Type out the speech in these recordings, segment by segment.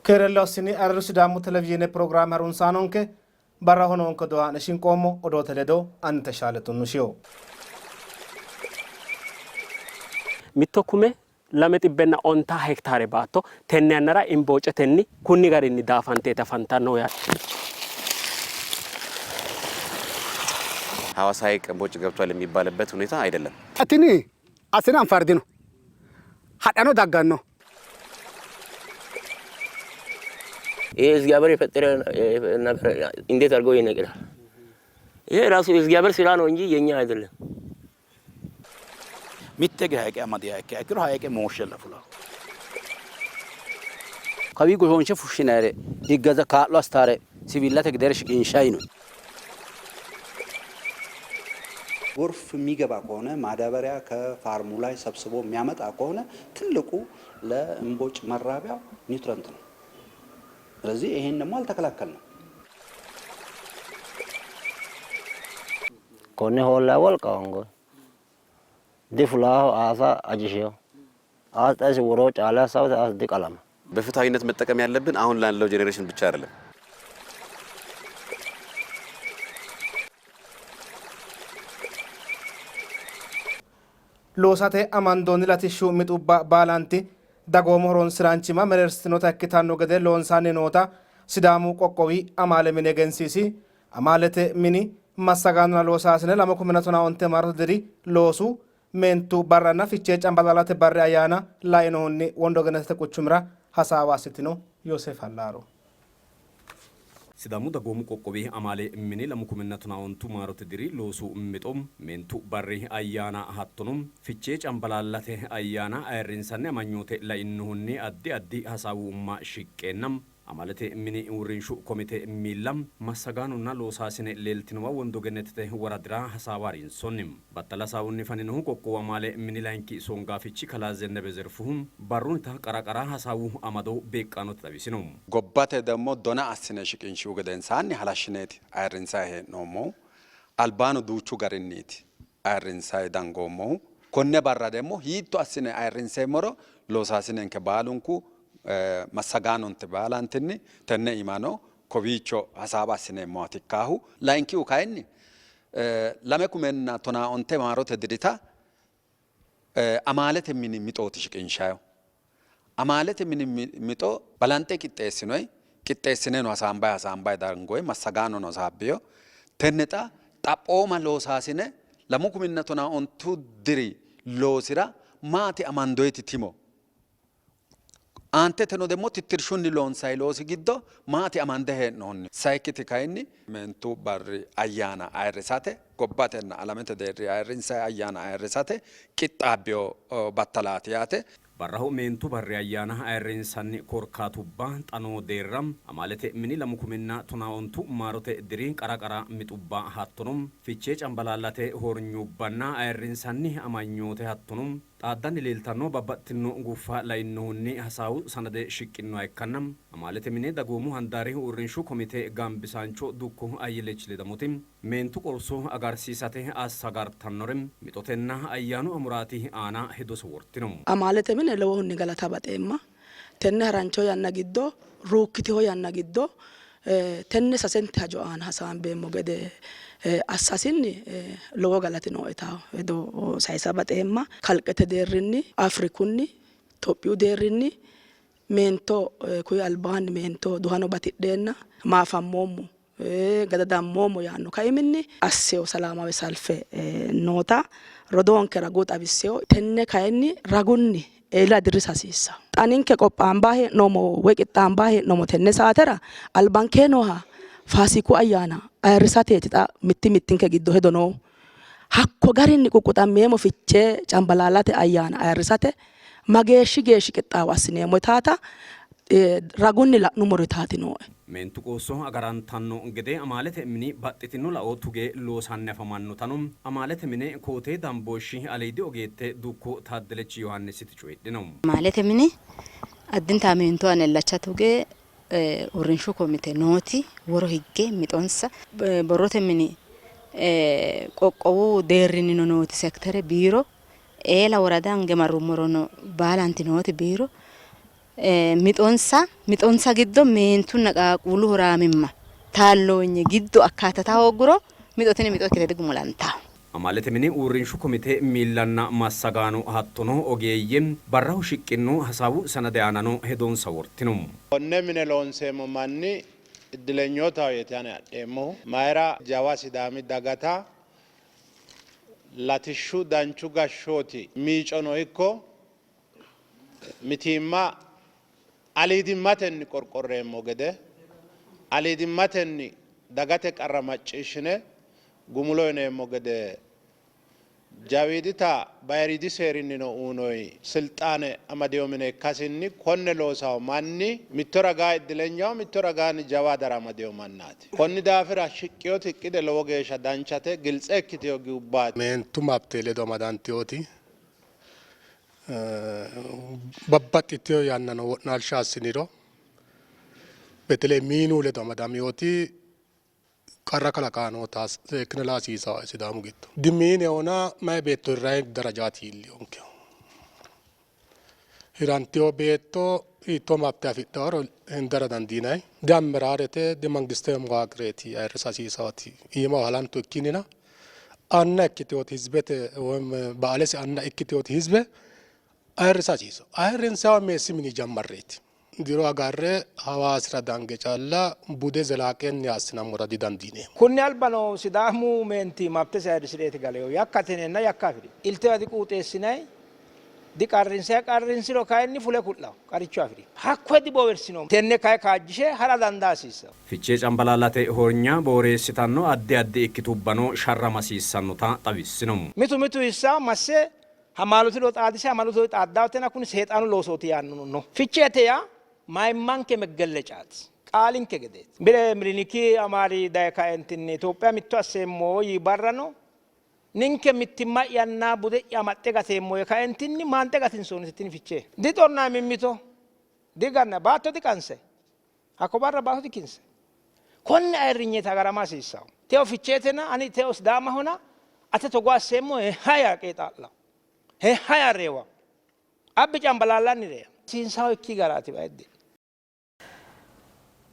Keerello assini ayirradu Sidaamu Televizhiine pirogiraame harunsaanonke barraho noonke odoo haa'ne shinqoommo odoote ledo ani Teshaale Tunnushiho. Mitto kume lame xibbenna ontaa hektaare baatto tenne yannara imboocetenni kunni garinni daafanteeti afantannohu yaate. ሐዋሳ ሐይቅ እምቦጭ ገብቷል የሚባልበት ሁኔታ አይደለም። Tini assine anfari dino. Hadhano dagganno. ይሄ እግዚአብሔር የፈጠረ ነገር እንዴት አድርጎ ይነቅላል? ይሄ ራሱ እግዚአብሔር ስራ ነው እንጂ የኛ አይደለም። Mitte hige hayiqe amadiha ikkiha ikkiro hayiqe mooshshella fulanno. Kawii goshoonshe fushshinayre iggaza kaa'lo assitaare siwiillate gedeere shiqinshayi no. ጎርፍ የሚገባ ከሆነ ማዳበሪያ ከፋርሙ ላይ ሰብስቦ የሚያመጣ ከሆነ ትልቁ ለእምቦጭ መራቢያ ኒውትረንት ነው። ስለዚህ ይሄን ደግሞ አልተከላከልንም። Konne hoollayi wolqa hoongo difulaaho aasa ajishiyo aas xa isi woroo caale assawote aas diqalama. በፍትሃዊነት መጠቀም ያለብን አሁን ላለው ጄኔሬሽን ብቻ አይደለም። Loosate amandoonni latishshu mixubba baalanti dagoomu horonsi'raanchimma mereersitinota ikkitanno gede loonsanni noota Sidaamu qoqqowi amaale mini egensiisi. Amaalete mini massagaanonna loosaasine 2015 maarote diri loosu meentu barranna Fichee Cambalaallate barri ayyaana lainohunni Wondo Gennetete quchumira hasaawa assitino. Yooseef Allaaro. Sidaamu dagoomu qoqqowi amaale mini lamu kuminna tonaa ontu maarote diri loosu mixo meentu barri ayyaana hattono Fichee Cambalaallate ayyaana ayirrinsanni amanyoote lainnohunni addi addi hasaawu umma shiqqeenna Amalete mini uurrinshu komite miilla massagaanonna loosaasine leeltinowa Wondo Gennetete woradira hasaawa harinsoonni. Battala hasaawunni faninohu qoqqowu amaale mini layinki songaafichi kalaa Zennebe Zerfuhu barrunnita qara qara hasaawu amado beeqqaanote xawisino. Gobbate ደግሞ dona assine shiqinshihu gedensaanni halashshineeti ayirrinsanni hee'noommohu. Albano duuchu garinniiti ayirrinsanni dangoommohu. Konne barra ደግሞ hiitto assine ayirrinseemmoro loosaasinenke baalunku massagaanonte baalantinni tenne iimano kowiicho hasaawa assineemmowaati ikkaahu. Layinkihu kayinni lame kumenna tonaa onte maarote dirita amaalete mini mixooti shiqinshayihu. Amaalete mini mixo balanxe qixxeessinoyi, qixxeessineno hasaambayi hasaambayi dangoyi, massagaanono hasaabbiyo. Tenne xa xaphooma loosaasine lamu kuminna tonaa ontu diri loosira maati amandoyiti timo? Aanteteno demmo tittirshunni loonsayi loosi giddo maati amande hee'noonni? Sayikkiti kayinni meentu barri ayyaana ayirrisate gobbatenna alamete deerri ayirrinsayi ayyaana ayirrisate qixxaabbino battalaati yaate. Barraho meentu barri ayyaana ayirrinsanni korkaatubba xa noo deerra, amaalete mini lamu kuminna tonaa ontu maarote diri qara qara mixubba hattono Fichee Cambalaallate hornyubbanna ayirrinsanni amanyoote hattono xaaddanni leeltanno babbaxxitino guffa lainnohunni hasaawu sanade shiqqinnoha ikkanna amaalete mine dagoomu handaari uurrinshu komite gambisaancho dukko Ayyelech Ledamoti meentu qoosso agarsiisate assagartannore mixotenna ayyaanu amuraati aana hedose wortino. Amaalete mine lowohunni galata baxeemma. Tenne harancho yanna giddo ruukkitino yanna giddo tenne sasente hajo aana hasaambeemmo gede assasinni lowo galati nooeta hedo sayisa baxeemma. Kalqete deerrinni, Afrikunni, Itophiyu deerrinni meento kuyi albaanni meento duhano batidheenna maafammoommo, gadadammoommo yaanno kaiminni assino salaamaawe salfe noota rodoonke ragu xawissino. Tenne kayinni ragunni eela dirrisa hasiissanno. Xa ninke qophaambanni hee'noommo woy qixxaambanni hee'noommo tenne saatera albankee nooha Faasiku ayyaana ayirrisateeti xa mitti mittinke giddo hedo noohu. Hakko garinni quqquxammeemmo Fichee Cambalaallate ayyaana ayirrisate mageeshshi geeshshi qixxaawo assineemmo yitaata ragunni la'nummoro yitaati nooe. Meentu qoosso agarantanno gede amaalete mini baxxitino lao tuge loosanni afamannotano amaalete mine koote dambooshshi aliidi ogeette dukko Taaddelech Yohaannisiti coyidhino. Amaalete mini addinta meentu aana illacha tuge uurrinshu komite nooti woro higge mixonsa borrote mini qoqqowu deerrinnino nooti sektere biiro eela worada hange marrummorono baalanti nooti biiro Mixonsa mixonsa giddo meentunna qaaqquullu horaamimma taalloonye giddo akkaatata hoogguro mixo tini mixo ikkite digumulantanno. Amaalete mini uurrinshu komite miillanna massagaano hattono ogeeyye barraho shiqqinno hasaawu sanade aanano hedonsa wortino. Konne mine loonseemmo manni iddilenyootaho yeeti ani adheemmohu. Mayira jawa Sidaami dagata latishshu danchu gashshooti miicono ikko mitiimma aliidimmatenni qorqorreemmo gede, aliidimmatenni dagate qarra macciishshine gumulo yineemmo gede jawiidita bayiriidi seerinnino uyinoyi silxaane amadino mine ikkasinni konne loosawo manni mitto ragaa iddilenyaho mitto ragaanni jawa hadara amadino mannaati. Konni daafira shiqqinoti iqqide lowo geeshsha danchate, giltse ikkitino giwubbaati. Meentu mabte ledo amadantinoti babbaxxitino yannano wo'naalsha assiniro beteley miinu ledo amadaminoti qarra kalaqaa noota seekkine la hasiisawo Sidaamu giddo. Dimiinehona mayi beetto hirranni darajaati iilliyonkehu. Hirantiyo beetto hiittoo mabte afidhaworo hendara dandiinanni. Diammeraarete, dimangistete muwaaqireeti ayirrisa hasiisawooti. Iimaho halantu ikkinnina anna ikkiteyooti hizibete woyim baalesi anna ikkiteyooti hizbe ayirrisa hasiisawo. Ayirrinsayihu meessi mini jammarreeti. Diro agarre Hawaasira dange calla bude zelaaqenniha assinammora didandiineemmo. Kunni alba noo Sidaamu meenti mabtesi ayirrisi'reeti galeyo. Yakka tinenna yakka afiri. Iltewa diquuxeessinay, diqarrinsay, qarrinsiro kayinni fule ku'lawo qaricho afiri. Hakkoye diboowersinoommo. Tenne kayi kaajjishe ha'ra dandaa hasiissanno. Fichee Cambalaallate hornya booreessitanno addi addi ikkitubbano sharrama hasiissannota xawissino. Mitu mitu issa masse Hamaaluti ledo xaadise hamaluti ledo xaaddaawotena kuni seexaanu loosooti yaannono no. Ficheete yaa mayimmanke meggellecaati. Qaalinke gedeeti. Bire Miliniki Amaari daye kaentinni Itophiya mitto asseemmo yii barrano ninke mittimma'yanna bude'ya amaxxe gateemmo yee kaentinni maanxe gatinsoonnite tini Fichee. Dixonnay mimmito, digannay, baatto diqanse, hakko barra baatto dikinse. Konne ayirrinyeeti agarama hasiissanno. Teo Ficheetena, ani teo Sidaamahona ate togo asseemmo heha yaa qeexaa'la, heha yaa reewa, abbi cambalaallanni reya. Hasiisanno ikki garaati bayidde.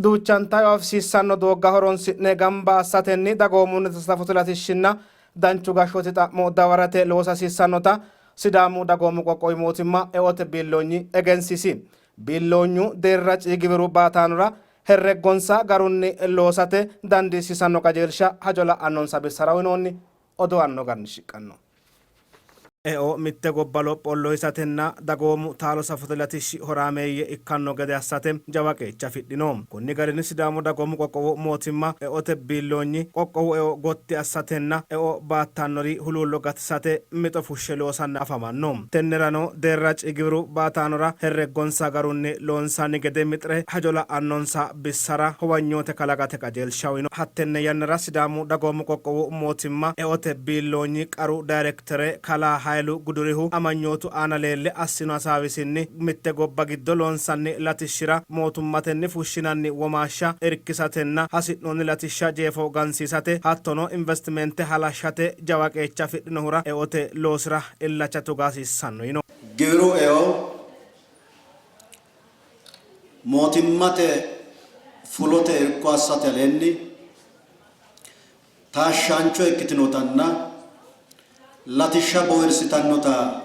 Duuchanta eo afisiissanno doogga horonsi'ne gamba assatenni dagoomunnita safote latishshinna danchu gashshooti xa'mo dawarate loosa hasiissannota Sidaamu Dagoomu Qoqqowi Mootimma Eote Biilloonyi egensiisi. Biilloonyu deerra ciigiwiru baataanora herreggonsa garunni loosate dandiissiisanno qajeelsha hajo la'annonsa bissara uynoonni. Odoo anno garinni shiqqanno. Eo mitte gobba lopho lohisatenna dagoomu taalo safote latishshi horaameeyye ikkanno gede assate jawa qeecha afidhino. Konni garinni Sidaamu Dagoomu Qoqqowu Mootimma Eote Biilloonyi qoqqowu eo gotti assatenna eo baattannori huluullo gatisate mixo fushshe loosanni afamanno. Tennerano deerra giwiru baataanora herreggonsa garunni loonsanni gede mixire hajo la'annonsa bissara huwanyoote kalaqate qajeelsha uyno. Hattenne yannara Sidaamu Dagoomu Qoqqowu Mootimma Eote Biilloonyi Qaru Dayrektere Kalaa Haylu Gudurihu amanyootu aana leelle assino hasaawisinni, mitte gobba giddo loonsanni latishshira mootummatenni fushshinanni womaashsha irkisatenna hasi'noonni latishsha jeefo gansiisate hattono investimente halashshate jawa qeecha afidhinohura eote loosira illacha tuga hasiissanno yino. Giwiru eo mootimmate fulote irko assate aleenni taashshaancho ikkitinotanna latishsha bowirsitannota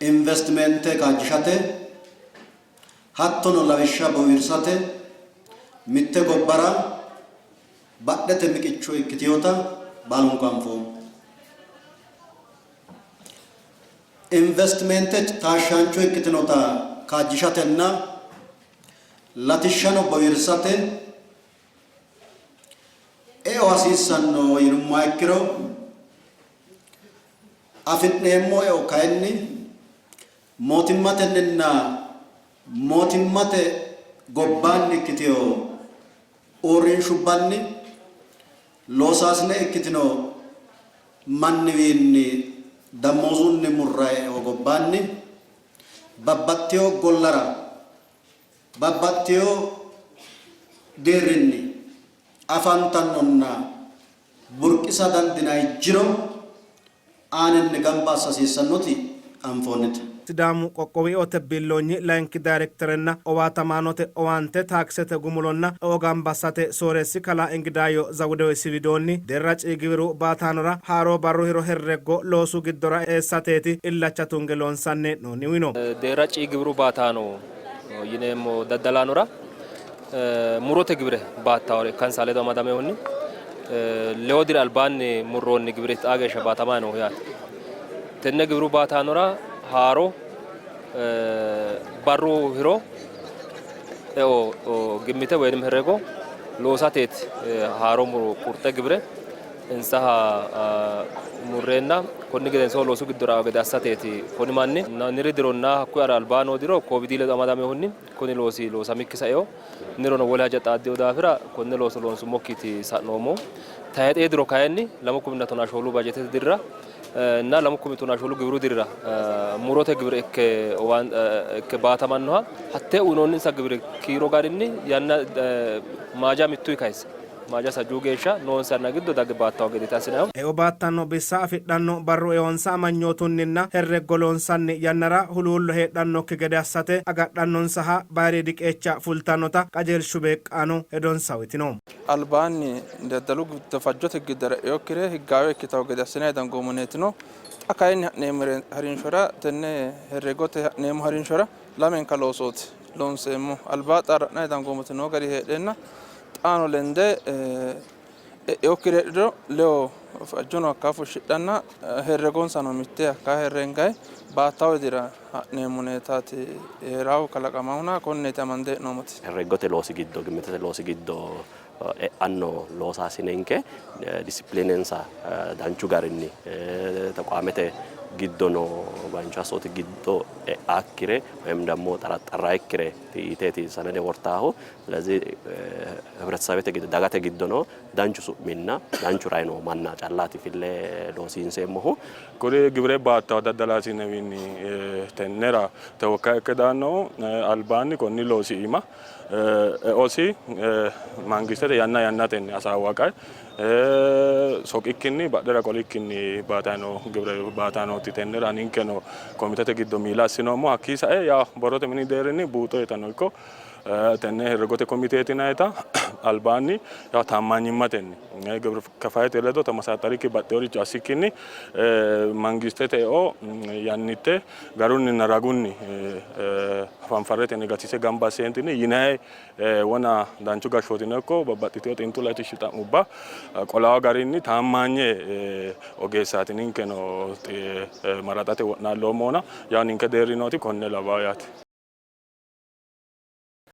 investimente kaajjishate hattono lawishsha bowirsate mitte gobbara badhete miqicho ikkitinota baalunku anfoommo. Investimente taashshaancho ikkitinota kaajjishatenna latishshano bowirsate eo hasiissanno yinummoha ikkiro afi'neemmo eo kayinni mootimmatenninna mootimmate gobbaanni ikkitino uurrinshubbanni loosaasine ikkitino manniwiinni damoozunni murranni eo gobbaanni babbaxxino gollara babbaxxino deerrinni afantannonna burqisa dandinanni jiro aaninni gamba assa hasiissannoti anfoonnite. Sidaamu qoqqowi eote biilloonyi layinki dayrekterenna owaatamaanote owaante taaksete gumulonna eo gamba assate sooreessi kalaa Ingidaayyo Zawudew isi widoonni, deerra C giwiru baataanora haaroo barru hiro herreggo loosu giddora eessateeti illacha tunge loonsanni hee'noonnihu yiino. Deerra C giwiru baataano yineemmo daddalaanora murote giwire baattawore ikkansa ledo amadamehunni lewu diri albaanni murroonni giwiri xaa geeshsha baatamanni noohu yaate. Tenne giwiru baataanora haaro barru hiro eo gimmite woynim herrego loosateeti haaro muro qurxe giwire insaha murreenna konni gedensoonni loosu giddora e'anno gede assateeti. Kuni manni niri dironna hakkuyi albaa noo diro koovidii ledo amadaminohunni kuni loosi loosamikki saino. Nirono wole haja xaaddino daafira konne looso loonsummokkiiti sa'noommohu. Tayxee diro kayinni lamu kuminna tonaa shoolu bajetete dirira nna lamu kumi tonaa shoolu giwiru dirira murote giwire ikke ikke baatamannoha hattee uyinoonninsa giwiri kiiro garinni yanna maaja mittuyi kayse Maaja sajjuu geeshsha noonsa yanna giddo dagge baattanno gedeeti assinannihu. Eo baattanno bissa afidhanno barru eonsa amanyootunninna herreggo loonsanni yannara huluullo heedhannokki gede assate agadhannonsaha bayiriidi qeecha fultannota qajeelshu beeqqaano hedonsa uytino. Albaanni daddalu giddo fajjote giddora e'inokkire higgaawe ikkitanno gede assinanni dangoommoneetino. Xa kayinni ha'neemmo harinshora tenne herregote ha'neemmo harinshora lamenka loosooti loonseemmo. Albaa xaarra'nanni dangoommoti noo gari heedheenna xaano lende e'inokkiri heedhuro ledo fajjono hakka fushshidhanna herregonsano mitte hakka herrengayi baattawo widira ha'neemmoneetaati hee'raahu kalaqamahuna konneeti amande hee'noommoti. Herreggote loosi giddo, gimmitete loosi giddo e'anno loosaasinenke disipiliinensa danchu garinni tequwaamete giddo noo bainchu assooti giddo e'aakkire woyim dammo xaraxxarraayikkire yiteeti sanade wortaahu. ስለዚህ ህብረተሰብete giddo dagate giddono danchu su'minna danchu rai noo manna callaati fille loosiinseemmohu. Kuri giwire baattawo daddalaasinewiinni tennera tewokkaye ikke daannohu albaanni konni loosi iima eosi mangistete yanna yannatenni hasaawaqayi soqikkinni badhera qolikkinni baatayi noo giwire baataanooti. Tennera ninkeno komitete giddo miila assinoommo. Hakkii sae yaa borrote mini deerrinni buuxo yitanno ikko Tenne herregote komiteeti yinannita albaanni yaw taammanyimmatenni gibir kafayete ledo tamasaaxxarikki baxxeworicho assikkinni mangistete eo yannitte garunninna ragunni hafanfarretenni gatise gamba asseentinni yinayi wona danchu gashshootino ikko babbaxxitino xintu latishshi xa'mubba qolaawo garinni taammanye ogeessaati ninkeno maraxate wo'naalloommohuna yaw ninke deerri nooti konne lawawo yaate.